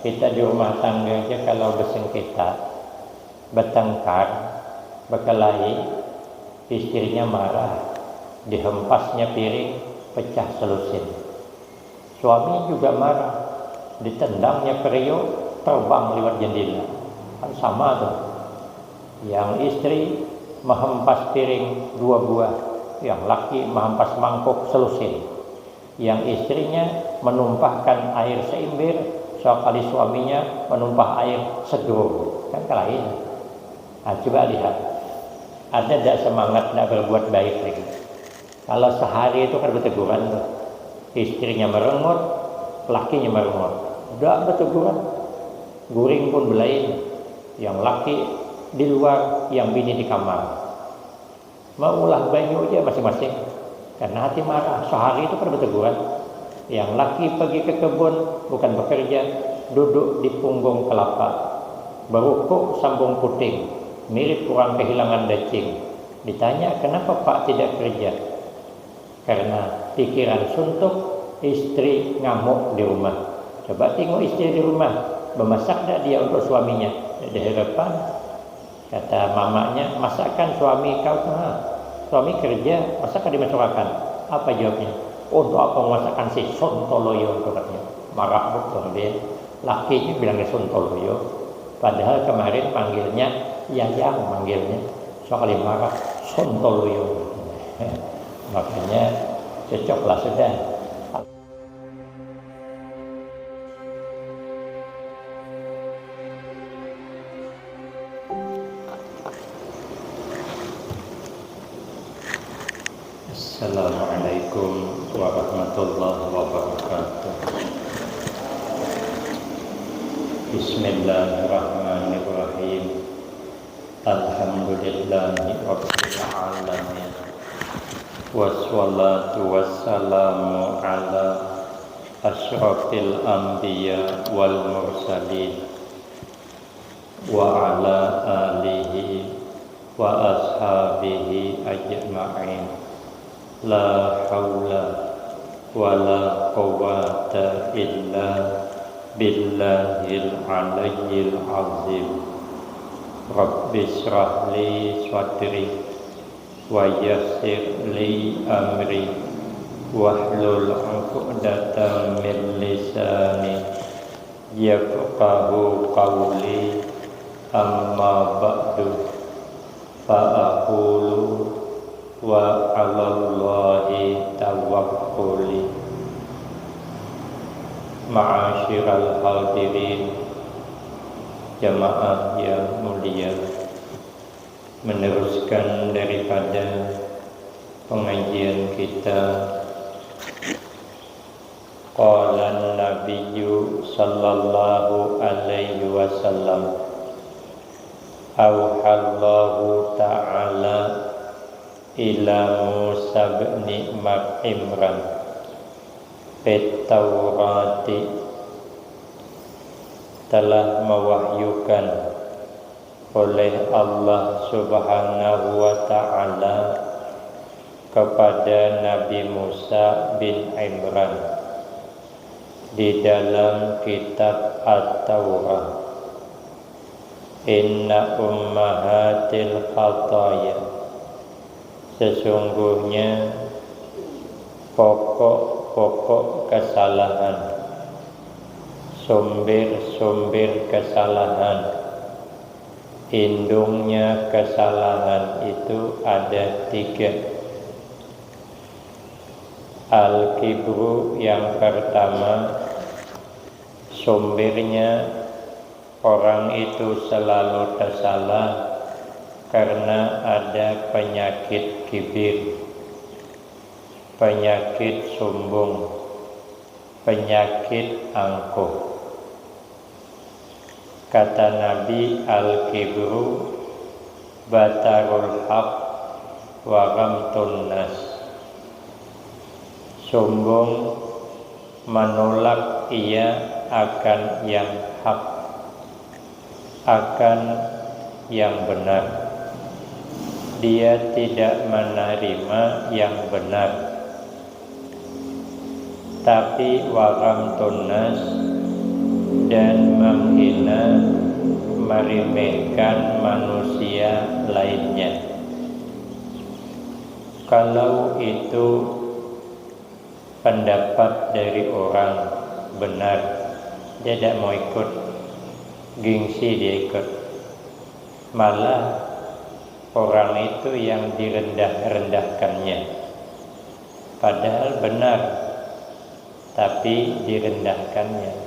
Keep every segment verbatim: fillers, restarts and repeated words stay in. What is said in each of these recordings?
Kita di rumah tangga aja kalau bersengketa, bertengkar, berkelahi, istrinya marah, dihempasnya piring, pecah selusin. Suami juga marah, ditendangnya periuk, terbang lewat jendela. Kan sama tuh. Yang istri mehempas piring dua buah, yang laki mehempas mangkuk selusin. Yang istrinya menumpahkan air seimbir, sekali suaminya menumpah air segerum. Kan kelain. Nah, coba lihat, ada tidak semangat tidak berbuat baik lagi? Kalau sehari itu kan berteguran tuh, istrinya merengut, lakinya merengut, tidak berteguran, guring pun belain, yang laki di luar, yang bini di kamar. Maulah banyu aja masing-masing. Karena hati marah, sehari itu kan berteguran. Yang laki pergi ke kebun, bukan bekerja, duduk di punggung kelapa. Berukuk sambung puting, mirip orang kehilangan dacing. Ditanya, "Kenapa Pak tidak kerja?" "Karena pikiran suntuk, istri ngamuk di rumah." Coba tengok istri di rumah, bemasak dak dia untuk suaminya? Dak ada harapan. Kata mamanya, "Masakan suami kau tuh, ha? Suami kerja, masa kada dimasukkan?" Apa jawabnya? "Untuk apa memasakkan si sontoloyo itu?" katanya. Marah betul dia. Lakinya bilangnya sontoloyo. Padahal kemarin panggilnya yayang, manggilnya. Sekali marah, sontoloyo. Makanya cocoklah sudah. Assalamualaikum warahmatullahi wabarakatuh. Bismillahirrahmanirrahim. Alhamdulillahi rabbil alamin. Wassalatu wassalamu ala asyrafil anbiya wal mursalin, wa ala alihi wa ashabihi ajma'in. La haula wa la quwwata illa billahil aliyyil azim. Rabbi shrah li sadri wa yassir li amri wahlul 'uqdatam min lisani yafqahu qawli. Amma ba'du, fa aqulu wa 'alallahi tawakkuli. Ma'asyiral hadirin, jamaah yang mulia, meneruskan daripada pengajian kita, qala Nabiyyu sallallahu alaihi wasallam, auhallahu ta'ala ila Musa bin Imran fit Taurati, telah mewahyukan oleh Allah Subhanahu wa Ta'ala kepada Nabi Musa bin Imran di dalam kitab At-Taurah, inna ummahatil khataya, sesungguhnya pokok-pokok kesalahan, sumber-sumber kesalahan, indungnya kesalahan itu ada tiga. Al-kibru yang pertama, sumbernya orang itu selalu tersalah karena ada penyakit kibir, penyakit sumbung, penyakit angkuh. Kata Nabi, al-kibru batarul haq wa ghamtun nas. Sumbung menolak ia akan yang hak, akan yang benar. Dia tidak menerima yang benar. Tapi wa ghamtun nas, dan menghina, meremehkan manusia lainnya. Kalau itu pendapat dari orang benar, dia tidak mau ikut, gengsi dia ikut. Malah orang itu yang direndah-rendahkannya. Padahal benar, tapi direndahkannya.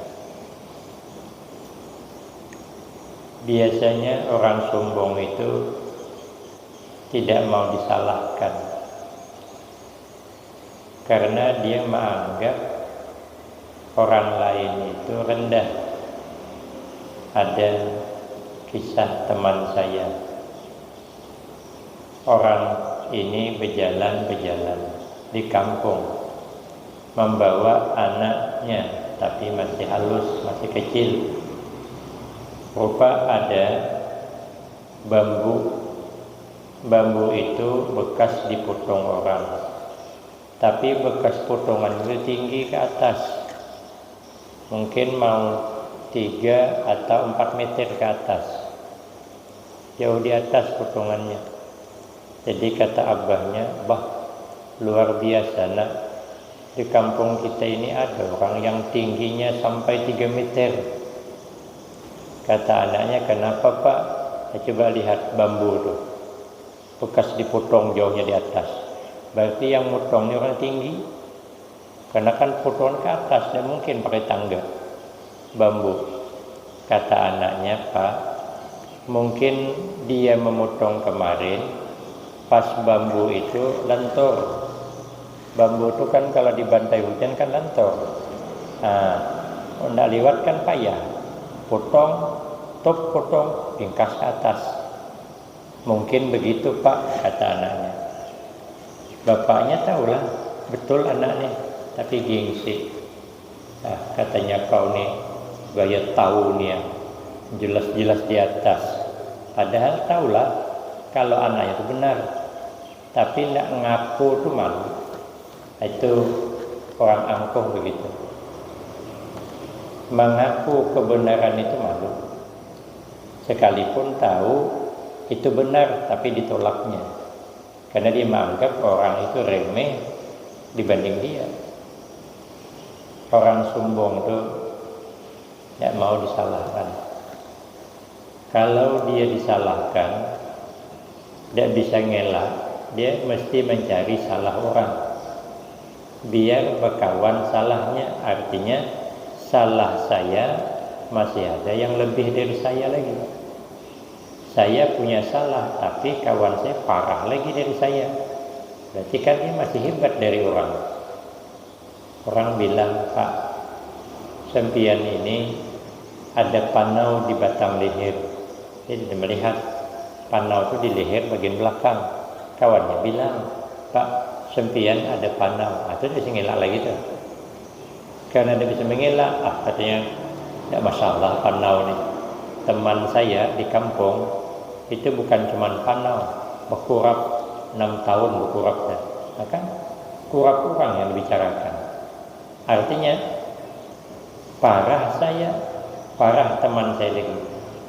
Biasanya orang sombong itu tidak mau disalahkan karena dia menganggap orang lain itu rendah. Ada kisah teman saya. Orang ini berjalan-berjalan di kampung, membawa anaknya, tapi masih halus, masih kecil. Rupa ada bambu. Bambu itu bekas dipotong orang, tapi bekas potongan itu tinggi ke atas. Mungkin mau tiga atau empat meter ke atas. Jauh di atas potongannya. Jadi kata abahnya, "Bah, luar biasa, Nak. Di kampung kita ini ada orang yang tingginya sampai tiga meter." Kata anaknya, "Kenapa, Pak?" "Ya, coba lihat bambu tuh. Bekas dipotong jauhnya di atas. Berarti yang motongnya orang tinggi. Karena kan potongan ke atas, tidak mungkin pakai tangga. Bambu." Kata anaknya, "Pak, mungkin dia memotong kemarin, pas bambu itu lentur." Bambu itu kan kalau dibantai hujan kan lentur. Nah, ndak liwat kan payah. Potong, top potong, bingkas ke atas. "Mungkin begitu, Pak," kata anaknya. Bapaknya tahulah, betul anak nih, tapi gengsi. "Ah, katanya kau nih, gaya tahu nih ya, jelas-jelas di atas." Padahal tahulah kalau anaknya itu benar, tapi ndak ngaku tuh malu. Itu orang angkuh begitu. Mengaku kebenaran itu malu. Sekalipun tahu itu benar, tapi ditolaknya. Karena dia menganggap orang itu remeh dibanding dia. Orang sombong tuh tidak mau disalahkan. Kalau dia disalahkan, tidak bisa ngelak, dia mesti mencari salah orang. Biar bekawan salahnya, artinya salah saya masih ada yang lebih dari saya lagi. Saya punya salah, tapi kawan saya parah lagi dari saya. Berarti kan dia masih hebat dari orang. Orang bilang, "Pak, sempian ini ada panau di batang leher." Jadi dia melihat panau itu di leher bagian belakang. Kawannya bilang, "Pak, sempian ada panau." Nah, itu dia sing ngelak lagi tuh. Karena dia bisa mengelak, "Ah," katanya, "tidak masalah panau nih. Teman saya di kampung itu bukan cuma panau, bekurap enam tahun bekurapnya." Nah, kan kurap orang yang dibicarakan. Artinya, parah saya, parah teman saya lagi.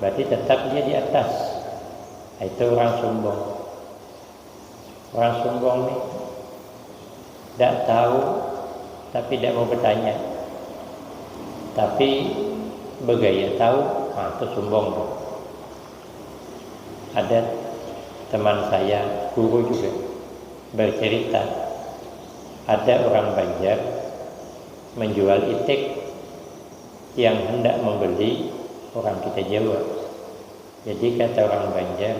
Berarti tetap dia di atas. Nah, itu orang sombong. Orang sombong nih tidak tahu, tapi tidak mau bertanya. Tapi bergaya tahu, nah, itu sombong tuh. Ada teman saya, guru juga, bercerita, ada orang Banjar menjual itik, yang hendak membeli orang kita Jawa. Jadi kata orang Banjar,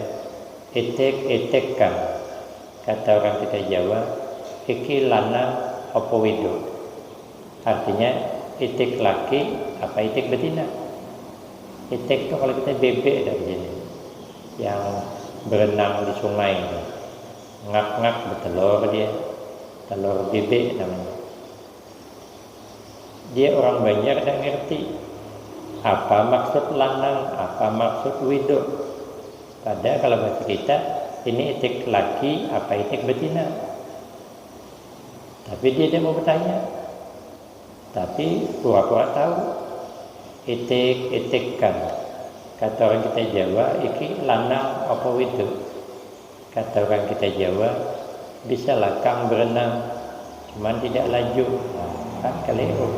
"Itik, itik, Kang." Kata orang kita Jawa, "Iki lanang apa wedok?" Artinya, itik laki apa itik betina? Itik tuh kalau kita bebek dari sini, yang berenang di sungai itu. Ngak-ngak betelur dia, telur bebek namanya. Dia orang Banjar tidak ngerti apa maksud lanang, apa maksud wedok. Padahal kalau bahasa kita, ini itik laki apa itik betina. Tapi dia tidak mau bertanya. Tapi pura-pura tahu. Itik-itik kan, kata orang kita Jawa, iki lanang apa witu? Kata orang kita Jawa, bisa lakang berenang, cuman tidak laju. Nah, kan keliru.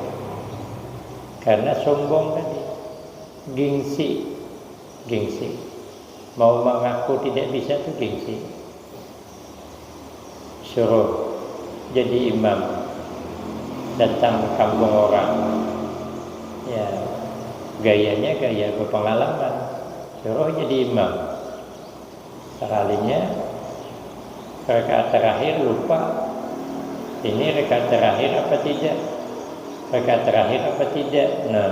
Karena sombong tadi, gengsi, gengsi. Mau mengaku tidak bisa tuh gengsi. Suruh jadi imam, datang ke kampung orang, ya, gayanya gaya berpengalaman, suruh jadi imam. Sekalinya rakaat terakhir lupa, ini rakaat terakhir apa tidak, rakaat terakhir apa tidak. Nah,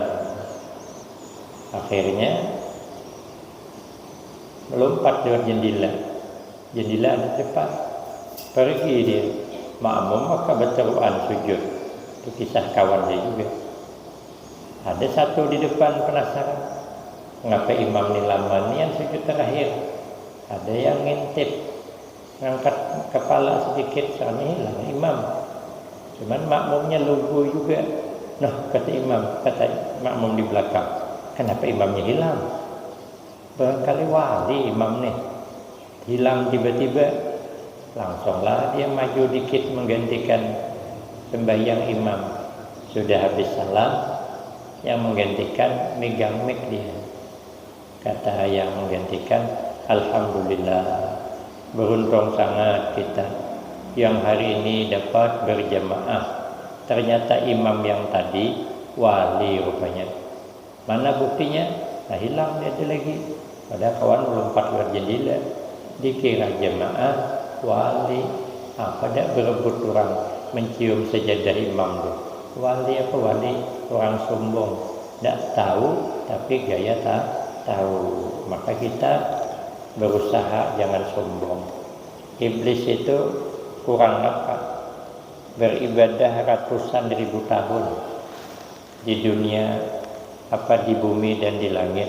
akhirnya melompat lewat jendela. Jendela ada depan. Pergi dia. Makmum maka berteruan sujud. Itu kisah kawan saya juga. Ada satu di depan penasaran. Ngapa imam ni lama nian sujud terakhir? Ada yang ngintip. Ngangkat kepala sedikit, soalnya hilang imam. Cuman makmumnya lugu juga. Nah, kata imam, kata makmum di belakang, kenapa imamnya hilang? Barangkali wali imam nih. Hilang tiba-tiba. Langsunglah dia maju dikit menggantikan sembahyang imam. Sudah habis salam, yang menggantikan megang mic dia. Kata yang menggantikan, "Alhamdulillah, beruntung sangat kita yang hari ini dapat berjamaah. Ternyata imam yang tadi wali rupanya." Mana buktinya? Nah, hilang dia ada lagi. Padahal kawan melompat luar jendela. Dikira jemaah wali. Apa dak berebut orang mencium sajadah imam tu? Wali apa wali? Orang sombong. Dak tahu, tapi gaya tak tahu. Maka kita berusaha jangan sombong. Iblis itu kurang apa? Beribadah ratusan ribu tahun di dunia, apa, di bumi dan di langit.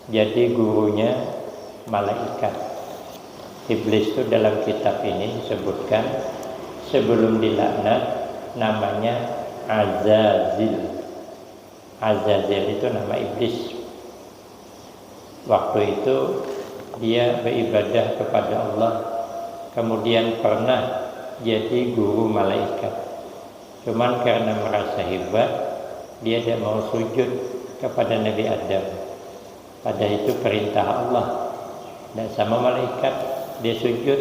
Jadi gurunya malaikat. Iblis itu dalam kitab ini disebutkan sebelum dilaknat namanya Azazil. Azazil itu nama iblis. Waktu itu dia beribadah kepada Allah, kemudian pernah jadi guru malaikat. Cuman karena merasa hebat, dia tidak mau sujud kepada Nabi Adam. Pada itu perintah Allah. Tidak sama malaikat, dia sujud,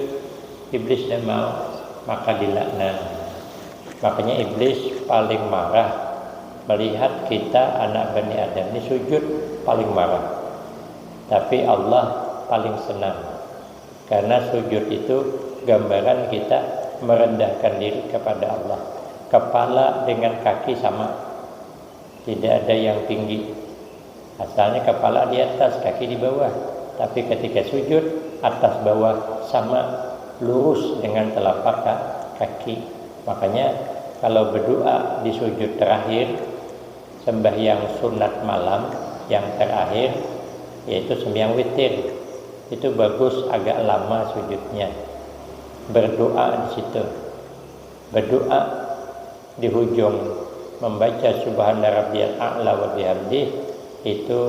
iblis tidak mau, maka dilaknat. Makanya iblis paling marah melihat kita anak Bani Adam ini sujud, paling marah. Tapi Allah paling senang. Karena sujud itu gambaran kita merendahkan diri kepada Allah. Kepala dengan kaki sama. Tidak ada yang tinggi. Asalnya kepala di atas, kaki di bawah. Tapi ketika sujud, atas bawah sama, lurus dengan telapak ka-, kaki. Makanya kalau berdoa di sujud terakhir, sembahyang sunat malam yang terakhir, yaitu sembahyang witir, itu bagus agak lama sujudnya. Berdoa di situ. Berdoa di hujung membaca Subhana Rabbiyal A'la wa bihamdih itu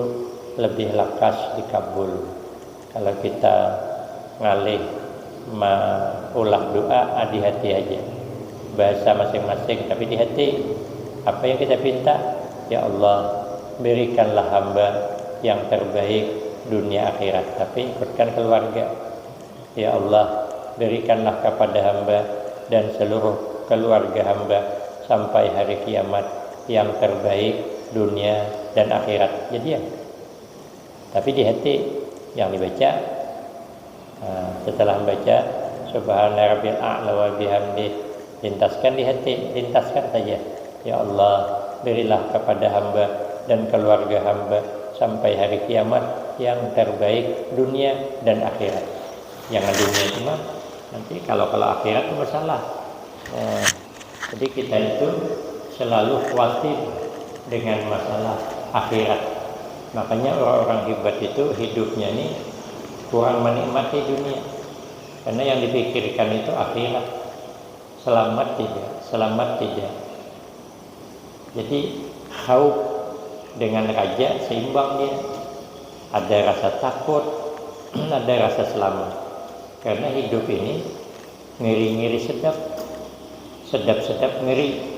lebih lakas dikabul. Kalau kita ngalih maulah doa, ah, di hati aja. Bahasa masing-masing, tapi di hati. Apa yang kita pinta? Ya Allah, berikanlah hamba yang terbaik dunia akhirat, tapi ikutkan keluarga. Ya Allah, berikanlah kepada hamba dan seluruh keluarga hamba sampai hari kiamat yang terbaik dunia dan akhirat. Jadi ya, tapi di hati yang dibaca. Nah, setelah membaca Subhana Rabbil A'la wa bihamdih, lintaskan di hati, lintaskan saja. Ya Allah, berilah kepada hamba dan keluarga hamba sampai hari kiamat yang terbaik dunia dan akhirat. Jangan dunia cuma, nanti kalau, kalau akhirat itu masalah. Eh, jadi kita itu selalu khawatir dengan masalah akhirat. Makanya orang-orang hebat itu hidupnya ini kurang menikmati dunia. Karena yang dipikirkan itu akhirat. Selamat tidak, selamat tidak. Jadi khauf Dengan raja seimbang dia. Ada rasa takut, ada rasa selamat. Karena hidup ini ngeri-ngeri sedap, sedap-sedap ngeri.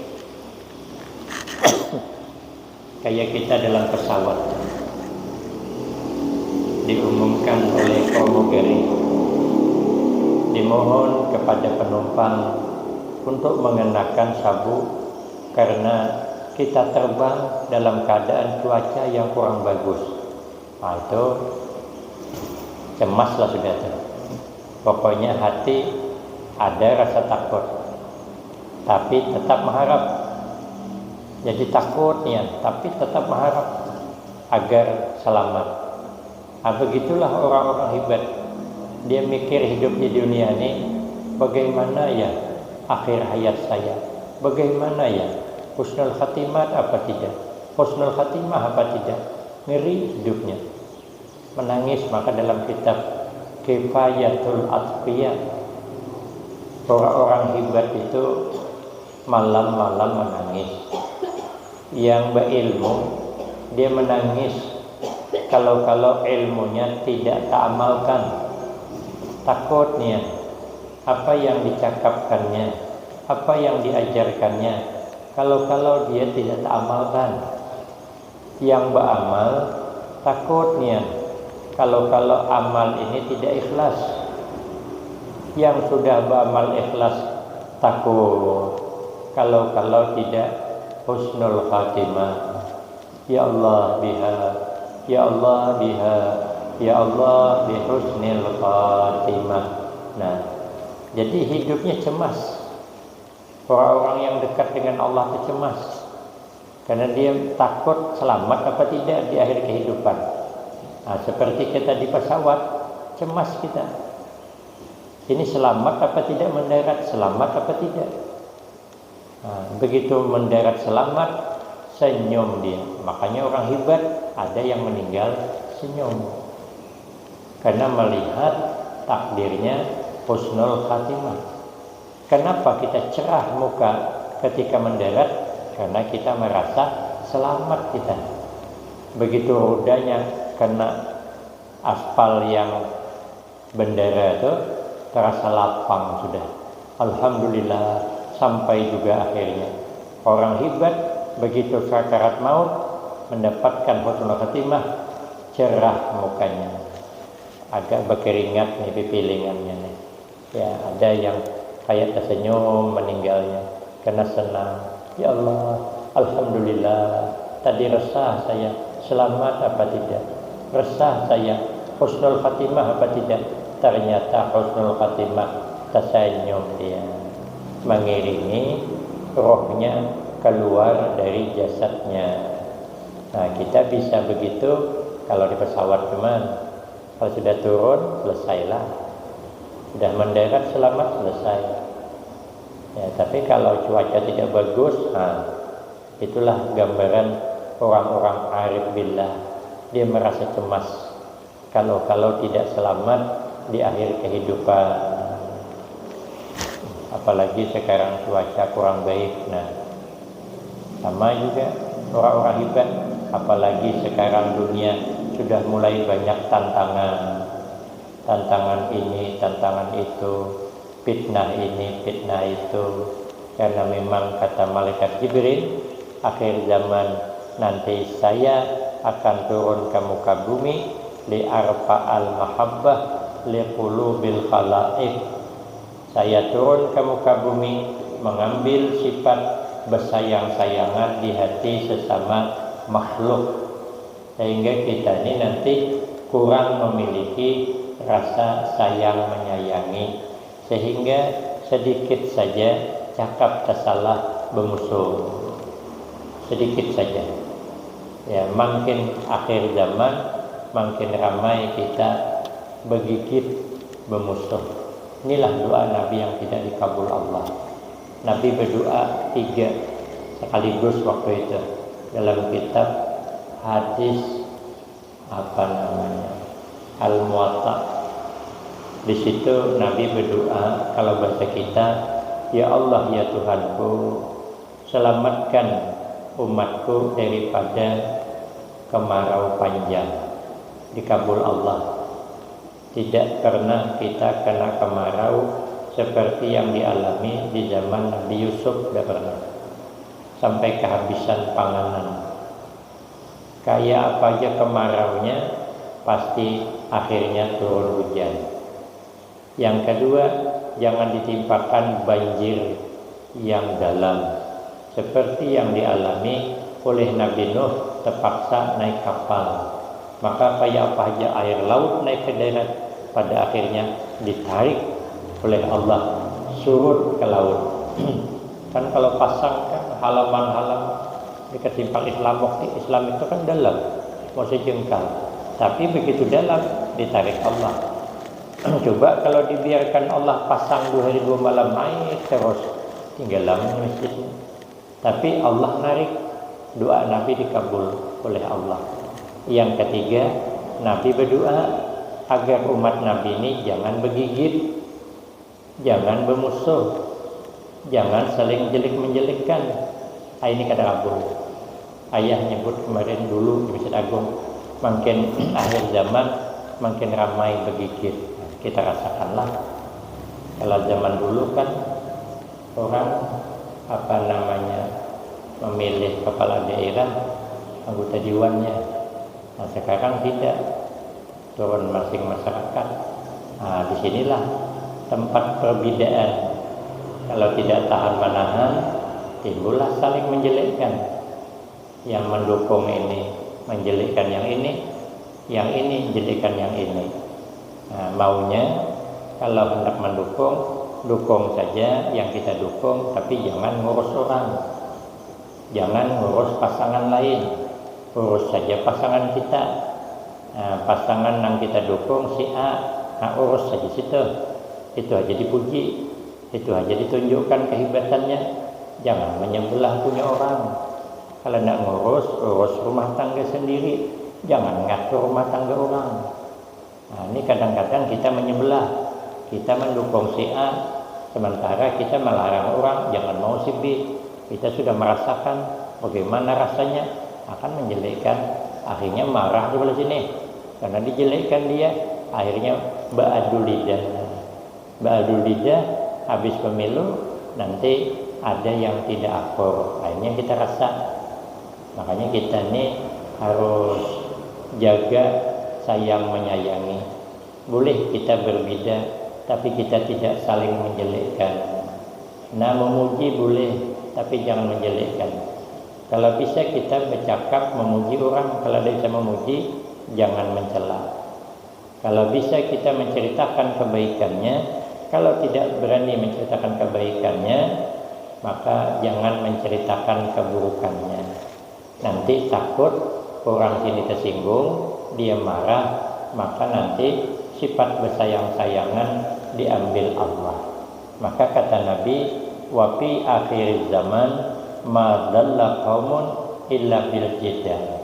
Kayak kita dalam pesawat, diumumkan oleh pramugari, dimohon kepada penumpang untuk mengenakan sabuk karena kita terbang dalam keadaan cuaca yang kurang bagus. Nah, itu cemas lah sudah tuh. Pokoknya hati ada rasa takut, tapi tetap mengharap. Jadi takut nian, tapi tetap mengharap agar selamat. Nah, begitulah orang-orang hebat. Dia mikir hidup di dunia ini, bagaimana ya akhir hayat saya? Bagaimana ya, husnul khatimat apa tidak? Husnul khatimah apa tidak? Ngeri hidupnya. Menangis, maka dalam kitab Kifayatul Atqiya, orang-orang hebat itu malam-malam menangis. Yang berilmu, dia menangis kalau-kalau ilmunya tidak taamalkan. Takut nian, apa yang dicakapkannya, apa yang diajarkannya, kalau-kalau dia tidak taamalkan. Yang baamal, takut nian kalau-kalau amal ini tidak ikhlas. Yang sudah baamal ikhlas, takut kalau-kalau tidak husnul khatimah. Ya Allah biha, ya Allah biha, ya Allah bihusnil khatimah. Nah, jadi hidupnya cemas. Orang-orang yang dekat dengan Allah itu cemas. Karena dia takut selamat apa tidak di akhir kehidupan. Nah, seperti kita di pesawat, cemas kita. Ini selamat apa tidak mendarat, selamat apa tidak. Nah, begitu mendarat selamat, senyum dia. Makanya orang hebat, ada yang meninggal senyum. Karena melihat takdirnya husnul khatimah. Kenapa kita cerah muka ketika mendarat? Karena kita merasa selamat kita. Begitu rodanya kena aspal yang bendera itu, terasa lapang sudah. Alhamdulillah, sampai juga akhirnya. Orang hebat begitu sakarat maut mendapatkan husnul khatimah, cerah mukanya. Agak berkeringat nih pipilingannya nih. Ya, ada yang kayak tersenyum meninggalnya karena senang. Ya Allah, alhamdulillah. Tadi resah saya, selamat apa tidak? Resah saya, husnul khatimah apa tidak? Ternyata husnul khatimah, tersenyum dia. Mengiringi rohnya keluar dari jasadnya. Nah, kita bisa begitu kalau di pesawat, cuman kalau sudah turun, selesailah. Sudah mendarat, selamat, selesai. Ya, tapi kalau cuaca tidak bagus, nah, itulah gambaran orang-orang arif billah. Dia merasa cemas kalau-kalau tidak selamat di akhir kehidupan. Apalagi sekarang cuaca kurang baik. Nah, sama juga orang-orang hebat. Apalagi sekarang dunia sudah mulai banyak tantangan. Tantangan ini, tantangan itu, fitnah ini, fitnah itu. Karena memang kata malaikat Jibril, akhir zaman nanti saya akan turun ke muka bumi, li arfa al mahabbah li qulubil khalaik. Saya turun ke muka bumi mengambil sifat bersayang-sayangan di hati sesama makhluk. Sehingga kita ini nanti kurang memiliki rasa sayang menyayangi, sehingga sedikit saja cakap tasalah bemusuh. Sedikit saja. Ya, makin akhir zaman, makin ramai kita begigit bemusuh. Inilah doa Nabi yang tidak dikabul Allah. Nabi berdoa tiga sekaligus waktu itu dalam kitab hadis apa namanya, Al-Muwatta. Di situ Nabi berdoa, kalau bahasa kita, "Ya Allah, ya Tuhanku, selamatkan umatku daripada Kemarau panjang dikabul Allah. Tidak pernah kita kena kemarau seperti yang dialami di zaman Nabi Yusuf, tidak pernah. Sampai kehabisan panganan. Kayak apa aja kemaraunya, pasti akhirnya turun hujan. Yang kedua, jangan ditimpakan banjir yang dalam, seperti yang dialami oleh Nabi Nuh terpaksa naik kapal. Maka kayak apa aja air laut naik ke darat, pada akhirnya ditarik oleh Allah surut ke laut. Kan kalau pasang kan halaman-halaman di ketimpang Islam, waktu Islam itu kan dalam, mau sejengkal. Tapi begitu dalam, ditarik Allah. Coba kalau dibiarkan Allah pasang dua hari dua malam naik terus, tinggalan masjidnya. Tapi Allah narik, doa Nabi dikabul oleh Allah. Yang ketiga, Nabi berdoa agar umat Nabi ini jangan begigit, jangan bermusuh, jangan saling jelik menjelikkan. Ah, ini kada kabul. Ayah nyebut kemarin dulu di Masjid Agung, makin akhir zaman, makin ramai begigit. Kita rasakanlah. Kalau zaman dulu kan orang, apa namanya, memilih kepala daerah, anggota dewannya. Nah, sekarang tidak, turun masing masyarakat. Nah, di sinilah tempat perbedaan. Kalau tidak tahan menahan, timbullah saling menjelekkan. Yang mendukung ini menjelekkan yang ini, yang ini menjelekkan yang ini. Nah, maunya kalau hendak mendukung, dukung saja yang kita dukung, tapi jangan ngurus orang. Jangan ngurus pasangan lain, urus saja pasangan kita. Nah, pasangan yang kita dukung si A, nah, urus saja situ. Itu aja dipuji, itu aja ditunjukkan kehebatannya. Jangan menyebelah punya orang. Kalau nak ngurus, urus rumah tangga sendiri. Jangan ngatur rumah tangga orang. Nah, ini kadang-kadang kita menyebelah. Kita mendukung si A, sementara kita melarang orang jangan mau si B. Kita sudah merasakan bagaimana rasanya, akan menjelekkan. Akhirnya marah di belah sini. Karena dijelekkan dia, akhirnya beadu lidah. Beadu lidah, habis pemilu, nanti ada yang tidak akur. Nah, ini yang kita rasa. Makanya kita ni harus jaga, sayang, menyayangi. Boleh kita berbeda, tapi kita tidak saling menjelekkan. Nah, memuji boleh, tapi jangan menjelekkan. Kalau bisa kita bercakap memuji orang, kalau tidak bisa memuji, jangan mencela. Kalau bisa kita menceritakan kebaikannya, kalau tidak berani menceritakan kebaikannya, maka jangan menceritakan keburukannya. Nanti takut orang sini tersinggung, dia marah, maka nanti sifat bersayang-sayangan diambil Allah. Maka kata Nabi, "Wa fi akhir zaman ma dalla qaumun illa bil jidal."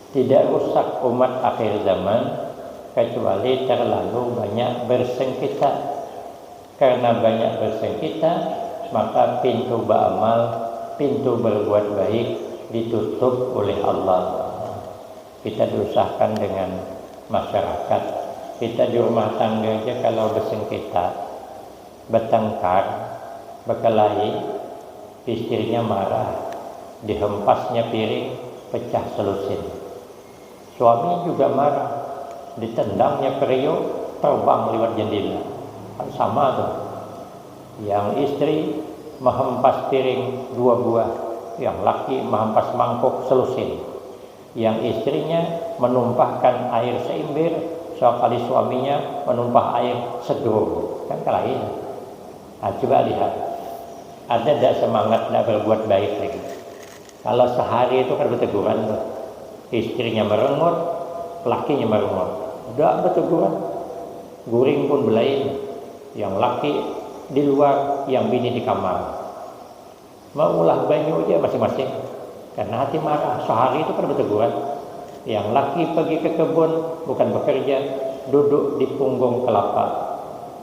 Tidak rusak umat akhir zaman kecuali terlalu banyak bersengketa. Karena banyak bersengketa, maka pintu beramal, pintu berbuat baik ditutup oleh Allah. Kita diusahkan dengan masyarakat. Kita di rumah tangga aja kalau bersengketa, bertengkar, berkelahi, istrinya marah, dihempasnya piring, pecah selusin. Suami juga marah, ditendangnya periuk, terbang lewat jendela. Kan sama tuh. Yang istri menghempas piring dua buah, yang laki menghempas mangkuk selusin. Yang istrinya menumpahkan air seimbir, sekali suaminya menumpah air sedrum. Kan lain. Nah, coba lihat, ada tidak semangat nak berbuat baik lagi? Kalau sehari itu kan berteguran tuh, istrinya merengut, lakinya merengut, tidak berteguran. Guring pun belain, yang laki di luar, yang bini di kamar. Maulah banyu aja masing-masing. Karena hati marah, sehari itu kan berteguran. Yang laki pergi ke kebun, bukan bekerja, duduk di punggung kelapa.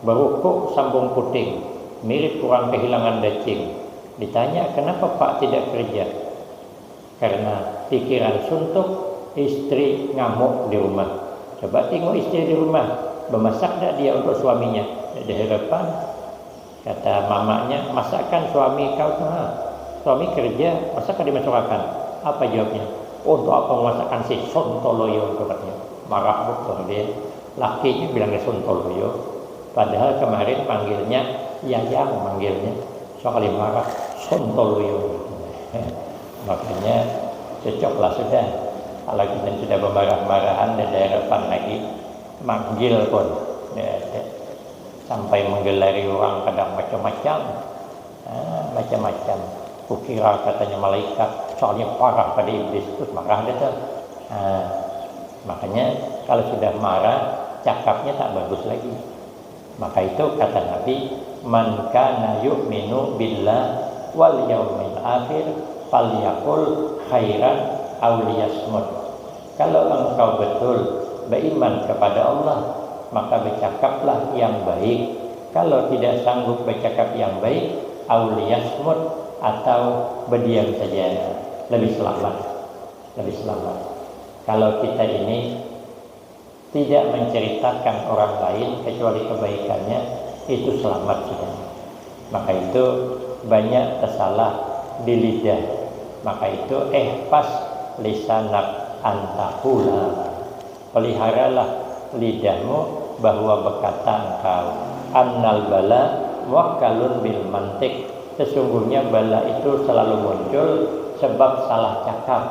Berukuk sambung puting, mirip orang kehilangan dacing. Ditanya, "Kenapa Pak tidak kerja?" "Karena pikiran suntuk, Istri ngamuk di rumah. Coba tengok istri di rumah, bemasak tak dia untuk suaminya? Tidak ada harapan. Kata mamanya, "Masakan suami kau tuh, ha? Suami kerja, masa kada dimasukkan?" Apa jawabnya? "Untuk apa memasakan si sontoloyo itu?" katanya. Marah betul dia. Lakinya bilang dia sontoloyo, padahal kemarin manggilnya yayang, manggilnya. Sekali marah, sontoloyo. Makanya cocoklah sudah. Kalau kita sudah bermarah-marahan, tidak ada harapan lagi. Manggil pun tidak ada. Sampai menggelari orang kadang macam-macam. Ah, macam-macam. Kukira katanya malaikat, soalnya parah pada iblis, terus marah dia tuh. Ah, makanya kalau sudah marah, cakapnya tak bagus lagi. Maka itu kata Nabi, "Man kana yu'minu billah wal yaumil akhir falyakul khairan aw liyasmut." Kalau engkau betul beriman kepada Allah, maka bercakaplah yang baik. Kalau tidak sanggup bercakap yang baik, aw liyasmut, atau berdiam saja, lebih selamat. Lebih selamat. Kalau kita ini tidak menceritakan orang lain kecuali kebaikannya, itu selamat sudah. Maka itu banyak tersalah di lidah. Maka itu, ihfaz lisanak an taqula. Peliharalah lidahmu bahwa berkata engkau. Annal bala muwakkalun bil mantik. Sesungguhnya bala itu selalu muncul sebab salah cakap.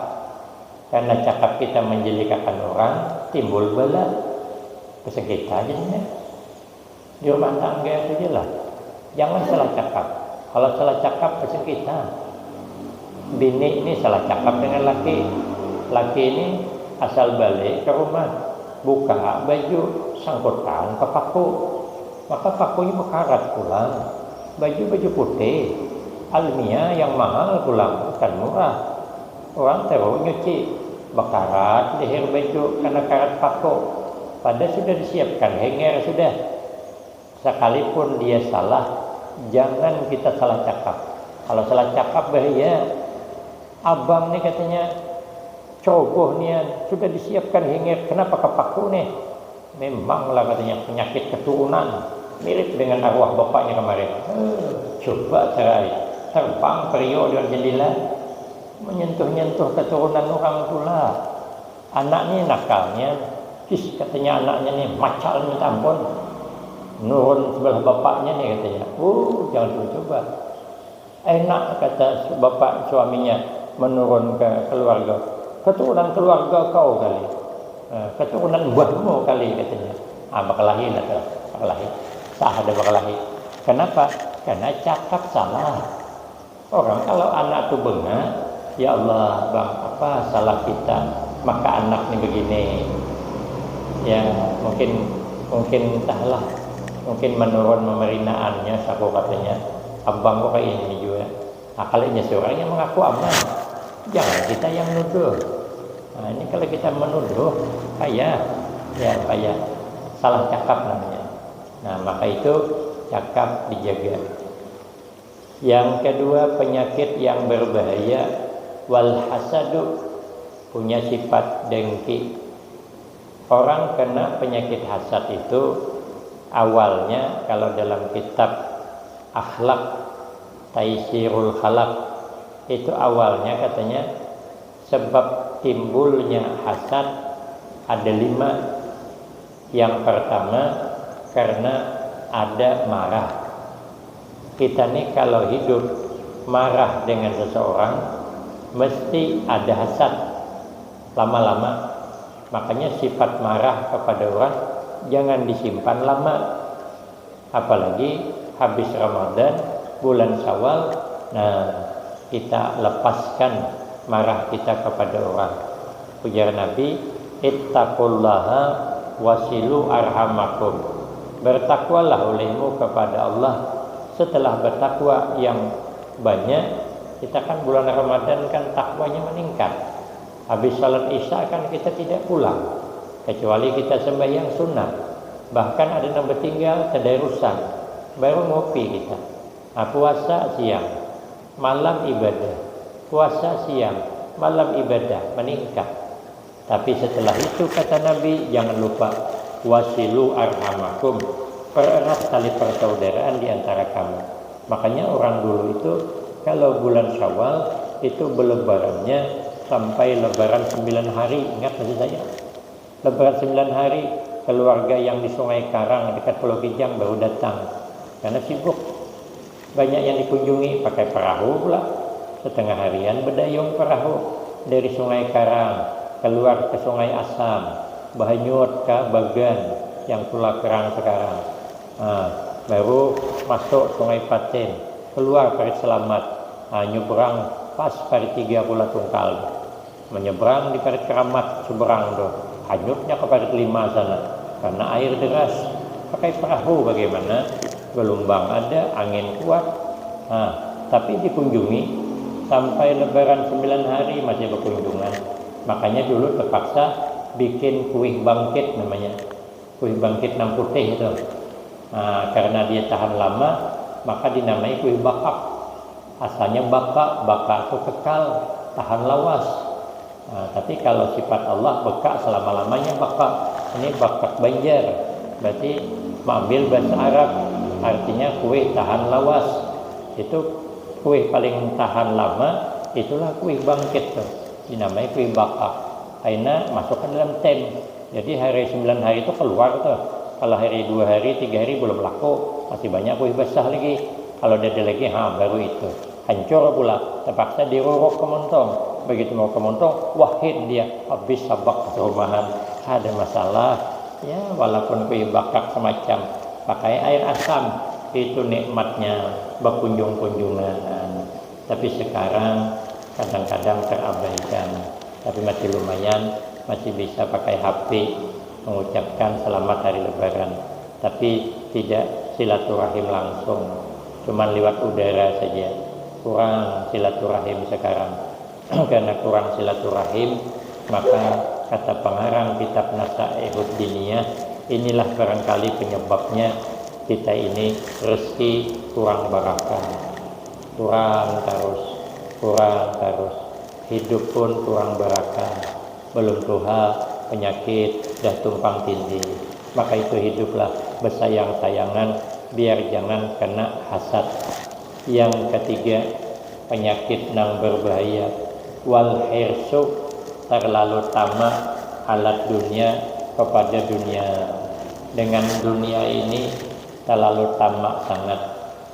Karena cakap kita menjelikakan orang, timbul bala. Pesengkita jadinya. Di rumah tangga itu je lah. Jangan salah cakap. Kalau salah cakap, pesengkita. Bini ni salah cakap dengan laki. Laki ni asal balik ke rumah, buka baju, sangkutan ke paku. Maka pakunya bekarat pulang. Baju, baju putih, almia yang mahal pulang, bukan murah. Orang teruk nyuci, bekarat leher baju karena karat paku. Pada sudah disiapkan hanger sudah. Sekalipun dia salah, jangan kita salah cakap. Kalau salah cakap, bahaya. Abang ni katanya ceroboh nian, sudah disiapkan hanger, kenapa ke paku nih? Memanglah katanya penyakit keturunan, mirip dengan arwah bapaknya kemarin. Eh, coba cerai, terbang periuk di luar jendela, menyentuh-nyentuh keturunan orang pula. Anaknya nakalnya, kis katanya anaknya nih macal minta ampun. Nurun sebelah bapaknya nih katanya. Uh, jangan coba-coba. Enak kata bapak suaminya menurun ke keluarga. Keturunan keluarga kau kali. Eh, keturunan buahmu kali katanya. Ah, bakalahi lah tuh, bakalahi. Sah ada bakalahi. Kenapa? Karena cakap salah. Orang kalau anak tu bengak, "Ya Allah, Bang, apa salah kita? Maka anak ni begini." Ya, mungkin, mungkin entahlah, mungkin menurun memerinaannya, saku katanya, "Abang kok kayak ini juga." Nah, kalau inya seorang yang mengaku aman, jangan kita yang nuduh. Nah, ini kalau kita menuduh, payah. Ya, payah. Salah cakap namanya. Nah, maka itu cakap dijaga. Yang kedua, penyakit yang berbahaya, wal hasadu, punya sifat dengki. Orang kena penyakit hasad itu awalnya, kalau dalam kitab Akhlak Taisirul Khalaq, itu awalnya katanya sebab timbulnya hasad ada lima. Yang pertama, karena ada marah. Kita ni kalau hidup marah dengan seseorang, mesti ada hasad lama-lama. Makanya sifat marah kepada orang jangan disimpan lama. Apalagi habis Ramadan, bulan Syawal, nah, kita lepaskan marah kita kepada orang. Ujar Nabi, "Ittaqullaha wasilu arhamakum." Bertakwalah olehmu kepada Allah. Setelah bertakwa yang banyak, kita kan bulan Ramadan kan takwanya meningkat. Habis salat Isya kan kita tidak pulang, kecuali kita sembahyang sunat. Bahkan ada yang bertinggal tadarusan, baru ngopi kita. Nah, puasa siang, malam ibadah. Puasa siang, malam ibadah, meningkat. Tapi setelah itu, kata Nabi, jangan lupa, wasilu arhamakum, pererat tali persaudaraan di antara kamu. Makanya orang dulu itu kalau bulan Syawal itu belebarannya sampai lebaran sembilan hari, ingat masih saya. Lebaran sembilan hari, keluarga yang di Sungai Karang dekat Pulau Kijang baru datang karena sibuk. Banyak yang dikunjungi pakai perahu pula. Setengah harian bedayung perahu dari Sungai Karang keluar ke Sungai Asam, bahanyut ke Bagan yang Pulau Kerang sekarang. Nah, baru masuk Sungai Patin, keluar Parit Selamat, nah, nyebrang pas Parit Tiga Pulau Tungkal. Menyeberang di Parit Keramat seberang tu, hanyutnya ke Parit Lima sana karena air deras. Pakai perahu bagaimana? Gelombang ada, angin kuat. Nah, tapi dikunjungi sampai lebaran sembilan hari masih berkunjungan. Makanya dulu terpaksa bikin kuih bangkit namanya. Kuih bangkit nang putih itu. Nah, karena dia tahan lama, maka dinamai kuih bakak. Asalnya baka, baka itu kekal, tahan lawas. Nah, tapi kalau sifat Allah beka selama-lamanya baka. Ini bakak Banjar, berarti mengambil bahasa Arab, artinya kuih tahan lawas. Itu kuih paling tahan lama, itulah kuih bangkit tuh. Dinamai kuih bakak. Aina masuk ke dalam tem. Jadi hari sembilan hari itu keluar tuh. Kalau hari dua hari, tiga hari belum laku, masih banyak kuih basah lagi. Kalau ada lagi, ha, baru itu. Hancur pula, terpaksa diruruk ke montong. Begitu mau ke montong, wahid dia, habis sabak ke rumahan. Ada masalah. Ya, walaupun kuih bakak semacam pakai air asam, itu nikmatnya berkunjung-kunjungan. Tapi sekarang kadang-kadang terabaikan. Tapi masih lumayan, masih bisa pakai H P mengucapkan selamat hari lebaran. Tapi tidak silaturahim langsung, cuman lewat udara saja. Kurang silaturahim sekarang. Karena kurang silaturahim, maka kata pengarang kitab Nasaihud Diniyah, inilah barangkali penyebabnya kita ini rezeki kurang barakah. Kurang terus, kurang terus. Hidup pun kurang barakah. Belum tuha, penyakit dah tumpang tindih. Maka itu hiduplah bersayang-sayangan, biar jangan kena hasad. Yang ketiga, penyakit nang berbahaya, wal hirsu, terlalu tamak alat dunia, kepada dunia. Dengan dunia ini terlalu tamak sangat.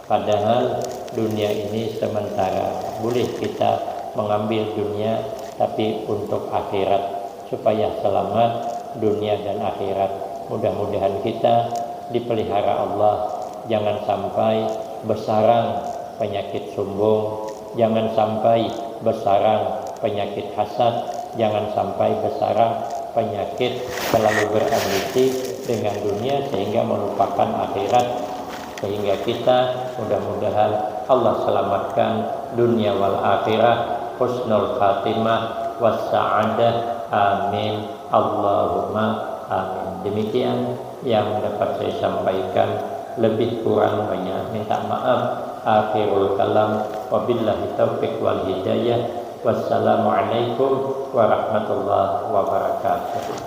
Padahal dunia ini sementara. Boleh kita mengambil dunia, tapi untuk akhirat, supaya selamat dunia dan akhirat. Mudah-mudahan kita dipelihara Allah. Jangan sampai besarang penyakit sumbung, jangan sampai besarang penyakit hasad, jangan sampai besarang penyakit terlalu berambisi dengan dunia sehingga melupakan akhirat. Sehingga kita mudah-mudahan Allah selamatkan dunia wal akhirah, husnul khatimah, wassa'adah. Amin. Allahumma amin. Demikian yang dapat saya sampaikan, lebih kurang banyak minta maaf. Akhirul kalam, wabillahi taufiq wal hidayah. Wassalamualaikum warahmatullahi wabarakatuh.